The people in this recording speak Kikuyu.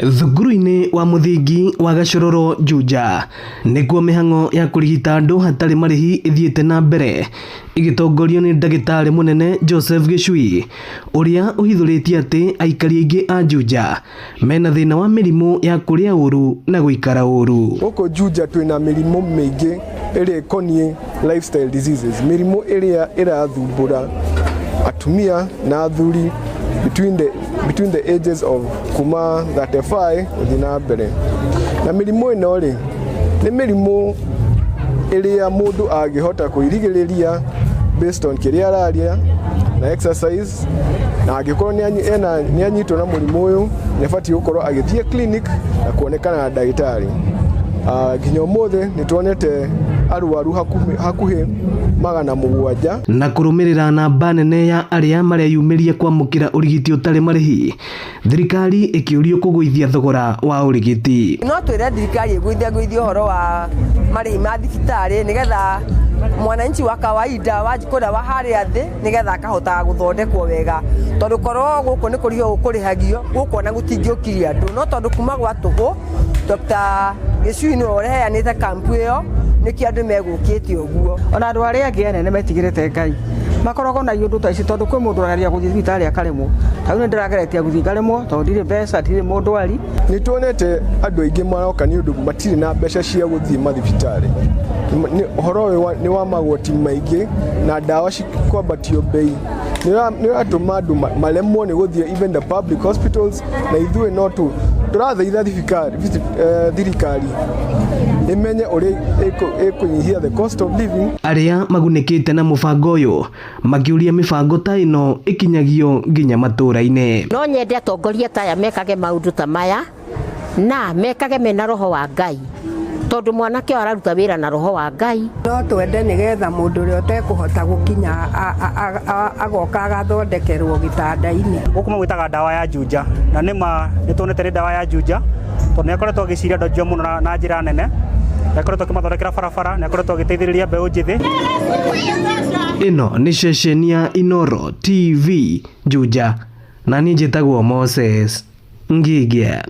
Thukuru-inĩ wa mũthingi wa Gachororo Juja nĩkuo mĩhang'o ya kũrigita andũ hatarĩ marĩhi ĩthiĩte na mbere ĩgĩtongorio nĩ ndagĩtarĩ mũnene Joseph Gĩcui ũrĩa ũhithũrĩtie atĩ aikari aingĩ a Juja mena thĩna wa mĩrimũ ya kũrĩa ũru na gũikara ũru. Gũkũ Juja twĩna mĩrimũ mĩingĩ ĩrĩa ĩkoniĩ lifestyle diseases, mĩrimũ ĩrĩa ĩrathumbũra atumia na athuri between the ages of kuma 35 gũthiĩ na mbere. Na mĩrimũ ĩno rĩ, nĩ mĩrimũ ĩrĩa mũndũ angĩhota kwĩrigĩrĩria based on kĩrĩa ararĩa na exercise, na angĩkorwo nĩ anyitwo na mũrimũ ũyũ, nĩ abatiĩ gũkorwo agĩthiĩ clinic na kuonekana na ndagĩtarĩ. Nginya ũmũthĩ nĩ tuonete arwaru hakuhĩ 700. Na kũrũmĩrĩra namba nene ya arĩa mareyumĩria kwamũkĩra ũrigiti ũtarĩ marĩhi, thirikari ĩkĩũrio kũgũithia thogora wa ũrigiti. No twĩre thirikari ĩgũithia gũithia ũhoro wa marĩhi ma thibitarĩ, nĩgetha mwananchi wa kawaida wa kũrĩa wa harĩa thĩ, nĩgetha akahotaga gũthondekwo wega, tondũ korwo gũkũ nĩ kũrĩhwo kũrĩhagio gũkũ ona gũtingĩũkirie andũ. No tondũ kuma gwa tũhũ Dr. Gĩcui nĩwe ũreheanĩte kampu ĩyo, nĩkĩo andũ megũkĩte ũguo. Ona andũ arĩa angĩ anene metigĩrĩte Ngai makoragwo na iũndũ ta ici, tondũ kwĩ mũndũ ũrageria gũthiĩ thibitarĩ akaremwo. Ta rĩu nĩ ndĩrageretie gũthiĩ ngaremwo tondũ ndirĩ mbeca, ndirĩ mũndwari. Nĩ tuonete andũ aingĩ maroka nĩ ũndũ matirĩ na mbeca cia gũthiĩ mathibitarĩ. Ũhoro ũyũ nĩ wa magoti maingĩ na ndawa kwambatio bei nĩ ũratũma andũ maremwo nĩ gũthiĩ even the public hospitals. Na ithuĩ no tu tũrathaitha thirikari ĩmenye ũrĩa ĩkũnyihia the cost of living. Arĩa magunĩkĩte na mũbango ũyũ makĩũria mĩbango ta ĩno ĩkinyagio nginya matũũra-inĩ. No nyende atongoria ta aya mekage maũndũ ta maya na mekage mena roho wa Ngai, tondũ mwanake ũyũ araruta wĩra na roho wa Ngai. No twende nĩgetha mũndũ ũrĩa ũtekũhota gũkinya agoka agathondekerwo gĩtanda-inĩ. Gũkũ magwĩtaga ndawa ya Juja, na nĩ ma nĩ tuonete nĩ ndawa ya Juja, tondũ nĩ akoretwo agĩciria andũ a Juja mũno na njĩra nene. Nĩ akoretwo akĩmathondekera barabara, nĩ akoretwo agĩteithĩrĩria mbeũ njĩthĩ. Ĩno nĩ ceceni ya Inoro TV Juja, na niĩ njĩtagwo Moses Ngigĩa.